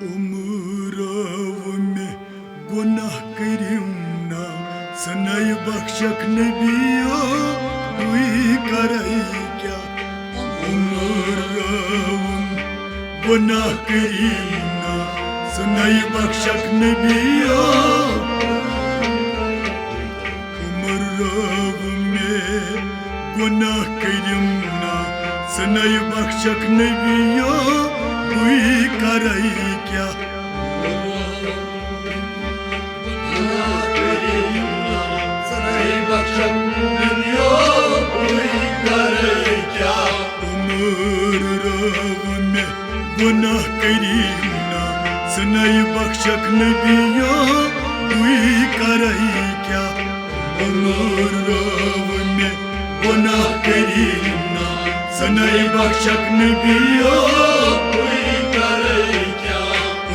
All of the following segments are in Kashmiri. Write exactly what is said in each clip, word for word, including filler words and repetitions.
عمر رٲوٕم گۄناہ کٔرِم نا، ژٕ نے بخشکھ نبی او، بٕے کرے کیٛاہ؟ عمر رٲوٕم گۄناہ کٔرِم نا، ژٕ نے بخشکھ نبی او۔ عمر رٲوٕم گۄناہ کٔرِم نا، ژٕ نے بخشکھ نبی او، بٕے کرے کیٛاہ؟ عمر رٲوٕم گۄناہ کٔرِم نا، ژٕ نے بخشکھ نبی او، بٕے کرے کیٛاہ؟ عمر رٲوٕم گۄناہ کٔرِم نا، ژٕ نے بخشکھ نبی او، بٕے کرے کیٛاہ؟ عمر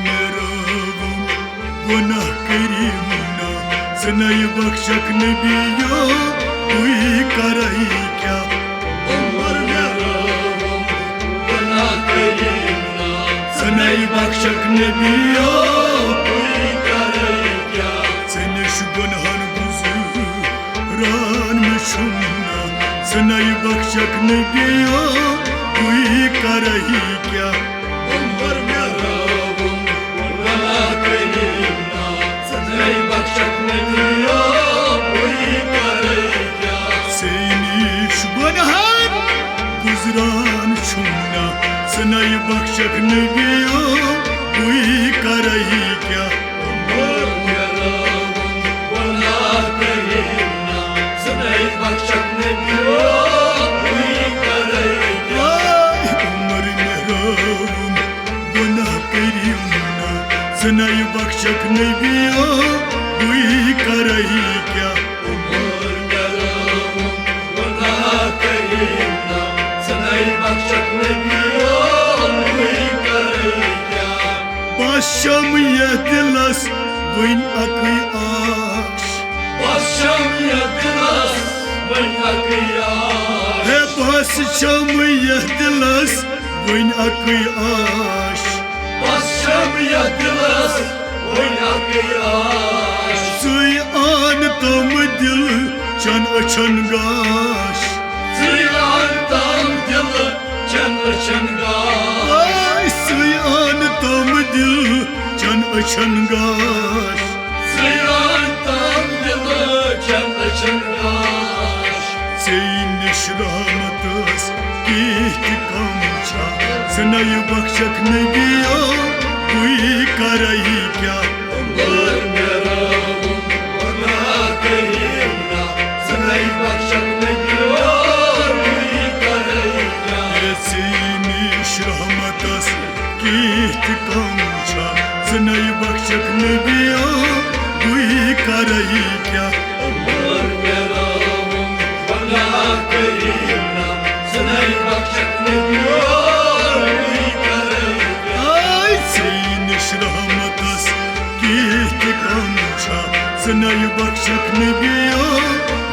مےٚ رٲوٕم گۄناہ کٔرِم نا، ژٕ نے بخشکھ نبی او، بٕے کرے کیٛاہ؟ عمر مےٚ رٲوٕم گۄناہ کٔرِم نا، ژٕ نے بخشکھ نبی او، بٕے کرے کیٛاہ؟ ژےٚ نِش گۄنہن گُزران مےٚ چھُم نا، ژٕ نے بخشکھ نبی او، بٕے کرے کیٛاہ؟ عمر مےٚ رٲوٕم گۄناہ کٔرِم نا، ژٕ نے بخشکھ نبی او، بٕے کرے کیٛاہ؟ ژےٚ نِش گۄنہن گُزران چھُم نا، ژٕ نے بخشکھ نبی او، بٕے کرے کیٛاہ؟ عمر مےٚ رٲوٕم گۄناہ کٔرِم نا، ژٕ نے بخشکھ نبی او، بٕے کرے کیٛاہ؟ آے عمر مےٚ رٲوٕم گۄناہ کٔرِم نا، ژٕ نے بخشکھ نبی او، بٕے کرے کیٛاہ؟ عمر مےٚ رٲوٕم گۄناہ کٔرِم نا، ژٕ نے بخشکھ نبی او، بٕے کرے کیٛاہ؟ بس چھم یتھ دلس وۄنۍ اکٕے آش۔ بس چھم یتھ دلس وۄنۍ اکٕے آش۔ ہے بس چھم یتھ دلس وۄنۍ اکٕے آش۔ بس چھم یتھ دلس وۄنۍ اکٕے آش۔ ژٕے آن تم دل چن أچھن گاش۔ ژٕے آن تم دل چن أچھن گاش۔ آے ژٕے آن تم دل چن أچھن گاش۔ ژٕے آن تم دل چن أچھن گاش۔ ژے نِش رحمتس کینٛہہ تہِ کم چھا؟ ژٕ نے بخشکھ نبی او، بٕے کرے کیٛاہ؟ عمر مےٚ رٲوٕم گۄناہ کٔرِم نا، ژٕ نے بخشکھ نبی او، بٕے کرے کیٛاہ؟ ہے ژے نِش رحمتس کینٛہہ تہِ کم چھا؟ ژٕ نے بخشکھ نبی او، بٕے کرے کیٛاہ؟ عمر مےٚ رٲوٕم گۄناہ کٔرِم نا، ژٕ نے بخشکھ نبی او، بٕے کرے کیٛاہ؟ آے ژے نِش رحمتس کینٛہہ تہِ کم چھا؟ ژٕ نے بخشکھ نبی او،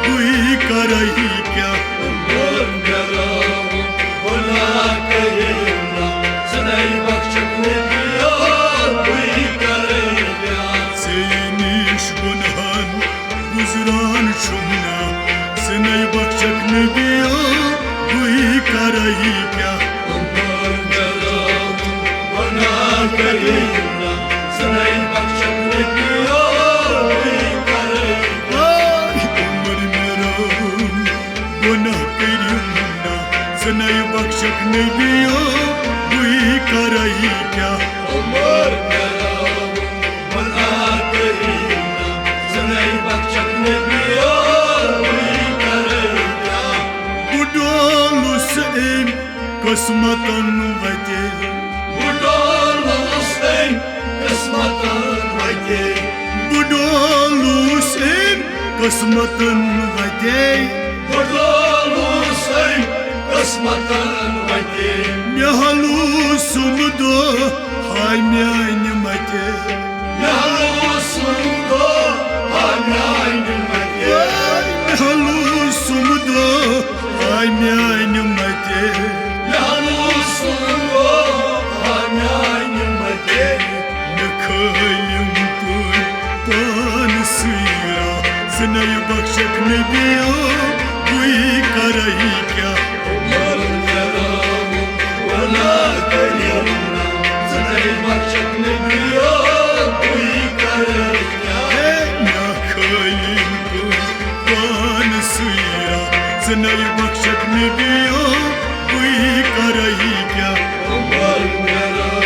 بٕے کرے کیٛاہ؟ عمر مےٚ رٲوٕم گۄناہ کٔرِم نا، ژٕ نے بخشکھ نبی او، بٕے کرے کیٛاہ؟ ژے نِش گۄنہن گُزران چھُم نا، ژٕ نے بخشکھ نبی او، بٕے کرے کیٛاہ؟ عمر مےٚ رٲوٕم گۄناہ کٔرِم نا، ژٕ نے بخشکھ نبی او، بٕے کرے کیٛاہ؟ آے عمر مےٚ رٲوٕم گۄناہ کٔرِم نا، ژٕ نے بخشکھ نبی او، بٕے کرے کیٛاہ؟ عمر مےٚ رٲوٕم گۄناہ کٔرِم نا، ژٕ نے بخشکھ نبی او، بٕے کرے کیٛاہ؟ بہٕ ڈولُس أمۍ قٕسمتن وتہِ۔ بہٕ ڈولُس أمۍ قٕسمتن وتہِ۔ بہٕ ڈولُس أمۍ قٕسمتن وتہِ۔ بہٕ ڈولُس أمۍ قٕسمتن وتہِ۔ مےٚ ہلوسُم دۄہ ہاے میانہِ متہِ۔ مےٚ ہلوسُم دۄہ ہاے میانہِ متہِ۔ مےٚ ہلوسُم دۄہ ہاے میانہِ متہِ۔ مےٚ ہلوسُم دۄہ ہاے میانہِ متہِ۔ بیو، بُے کرے کیٛاہ؟ عمر کرو، ولا کریو، ژٕ نے بخشکھ نبیو، بُے کرے کیٛاہ؟ ہے، مےٚ خٲلِم کُن پان سُیرا، ژٕ نے بخشکھ نبیو، بُے کرے کیٛاہ؟ عمر کرو،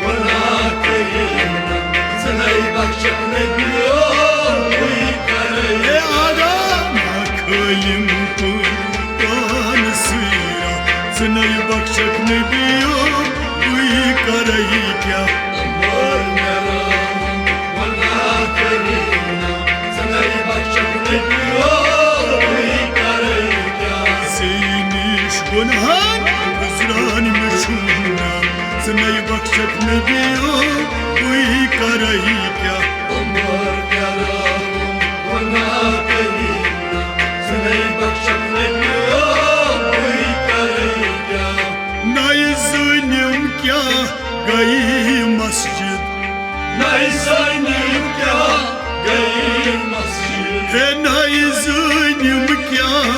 ولا کریو، ژٕ نے بخشکھ نبیو، بُے کرے ہے آدم، خٲلِم تہٕ پان سُیرا، ژٕ نے بخشکھ نبیو، بُے کرے کیٛاہ؟ عمر کرو، ولا کریو، ژٕ نے بخشکھ نبیو، بُے کرے کیٛاہ؟ ژےٚ نِش گۄنہن گُزران مےٚ چھُنہٕ، ژٕ نے بخشکھ نبیو، بُے کرے کیٛاہ؟ عمر کرو، ولا کریو، ژٕ نے بخشکھ نبیو، بُے کرے کیٛاہ؟ نَے زٲنِم کیٛاہ گٔیے مسجد۔ نَے زٲنِم کیٛاہ گٔیے مسجد۔ ہے نَے زٲنِم کیٛاہ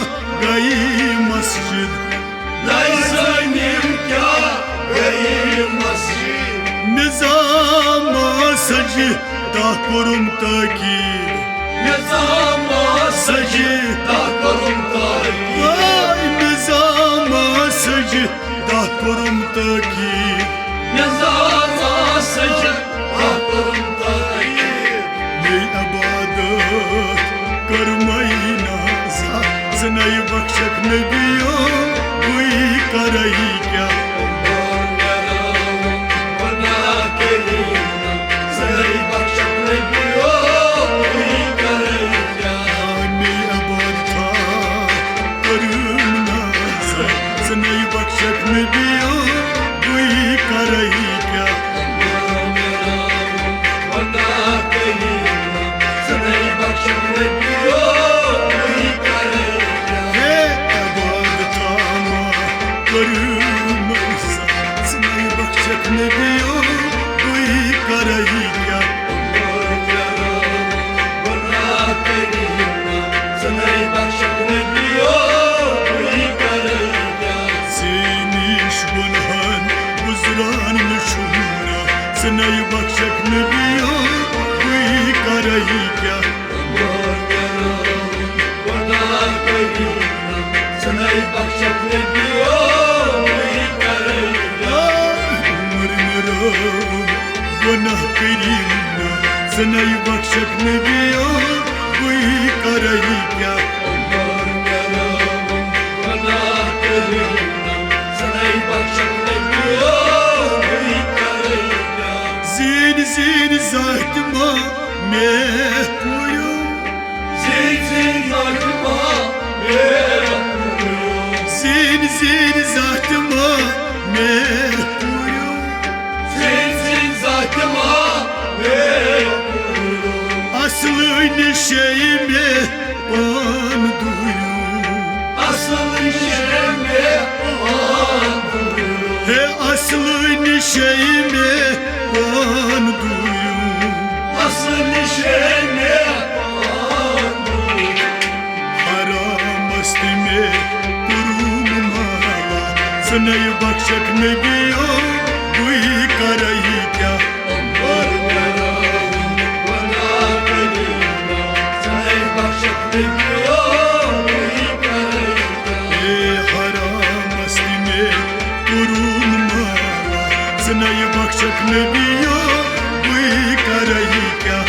گٔیے مسجد۔ نَے زٲنِم کیٛاہ گٔیے مسجد۔ نظام سجہِ تہ کوٚرُم تٲکید۔ نظام سجہِ تہ کوٚرُم تٲکید۔ واے نظام سجہِ تہ کوٚرُم تٲکید۔ نظام سجہِ تہ کوٚرُم تٲکید۔ مے عبادت کٔرمَے نہ زانٛہہ، ژٕ نے بخشکھ نبیو، بُے کرے کیٛاہ؟ مے عبادت کٔرٕم نہ زانٛہہ، ژٕ نے بخشکھ نبیو، بُے کرے کیٛاہ؟ ہے عبادت ما کٔرٕم نہ زانٛہہ، ژٕ نے بخشکھ نبیو، بُے کرے کیٛاہ؟ ژےٚ نِش گۄنہن گُزران مےٚ چھُنہٕ، ژٕ نے بخشکھ نبیو، بُے کرے کیٛاہ؟ عمر مےٚ رٲو گۄناہ کٔرِم نہ، ژٕ نے بخشکھ نبیو، بُے کرے کیٛاہ؟ زیٖنۍ زیٖنۍ ذاتِ ما مےٚ پوٗریو۔ زیٖنۍ زیٖنۍ ذاتِ ما مےٚ پوٗریو۔ زیٖنۍ زیٖنۍ ذاتِ ما مےٚ پوٗریو۔ زیٖنۍ زیٖنۍ ذاتِ ما مےٚ پوٗریو۔ اصلہٕ نِشے مےٚ پان دوٗریو۔ اصلہٕ نِشے مےٚ پان دوٗریو۔ ہے اصلہٕ نِشے مےٚ پان دوٗریو۔ اصلہٕ نِشے مےٚ پان دوٗریو۔ حرامس تہِ مےٚ کوٚرُم مالا، ژٕ نے بخشکھ نبیو، بُے کرے کیٛاہ؟ اے حرامس تہِ مےٚ کوٚرُم مالا، ژٕ نے بخشکھ نبیو، بُے کرے کیٛاہ؟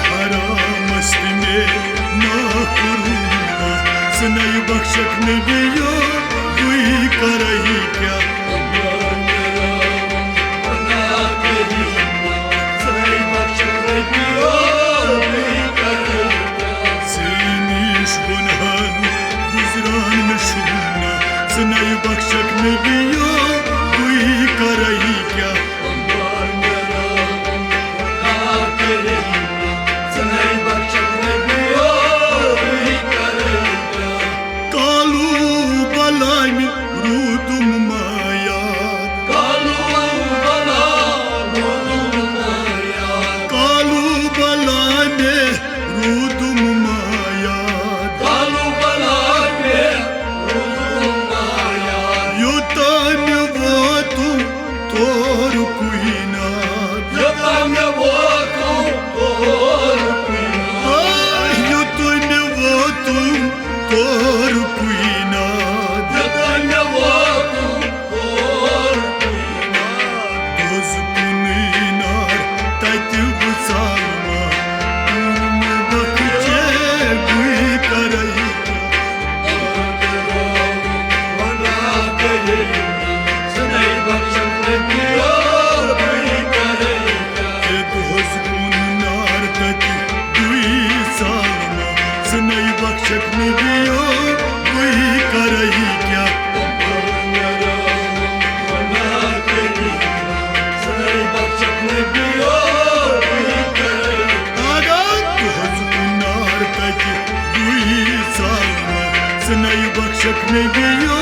حرامس تہِ مےٚ معاف کوٚرُم، ژٕ نے بخشکھ نبیو، بُے کرے کیٛاہ؟ ژےٚ نِش گۄنہن گُزران بخشک نبیو، بُے کرے کیٛاہ؟ آگا تُہنٛز کُنار تتہِ بُے ژاوٕ، ژٕ نے بخشک نبیو،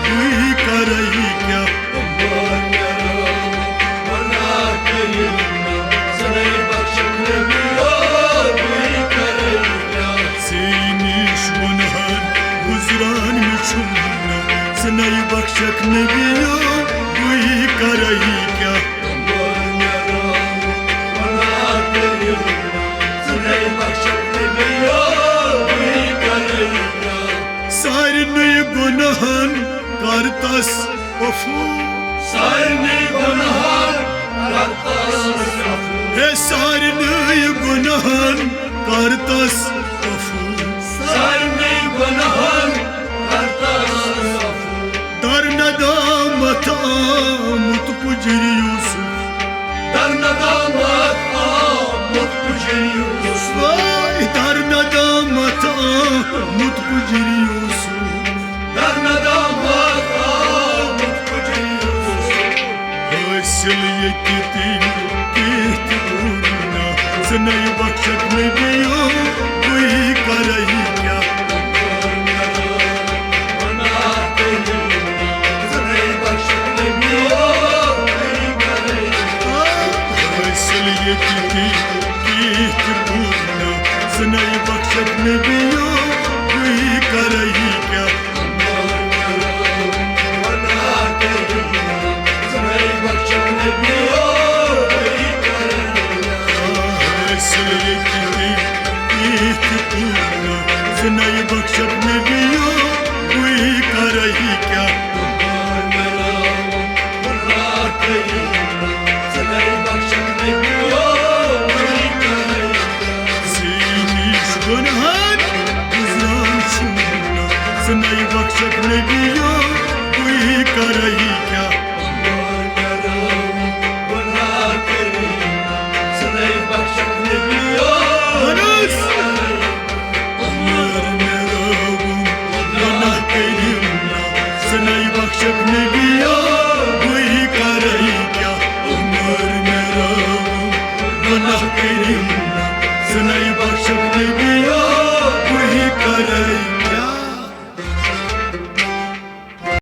بُے کرے کیٛاہ؟ ژےٚ نِش گۄنہَن گُزران مےٚ چھُنہٕ، ژٕ نے بخشک نبیو، بُے کرے کیٛاہ؟ سارنٕے گۄنہَن کر تس عفو۔ سارنٕے گۄنہَن کر تس عفو۔ ہے سارنٕے گۄنہَن کر تس عفو۔ سارنٕے گۄنہَن کر تس عفو۔ در ندامت آمُت پُجر یوسف۔ در ندامت آمُت پُجر یوسف۔ وای در ندامت آمُت پُجر یوسف۔ در ندامت آمُت پُجر یوسف۔ حٲصِل ییٚتہِ تہِ کینٛہہ تہِ کوٚر نہٕ، ژٕ نے بخشک نبیو، بُے کرے کیٛاہ؟ حٲصِل ییٚتہِ تہِ کینٛہہ تہِ کوٚر نہٕ، ژٕ نے بخشک نبیو، بُے کرے کیٛاہ؟ حٲصِل ییٚتہِ تہِ کینٛہہ تہِ کوٚر نہٕ، ژٕ نے بخشک نبیو، بُے کرے کیٛاہ؟ ژےٚ نِش گۄنہَن گُزران چھُنہٕ، ژٕ نے بخشک نبی۔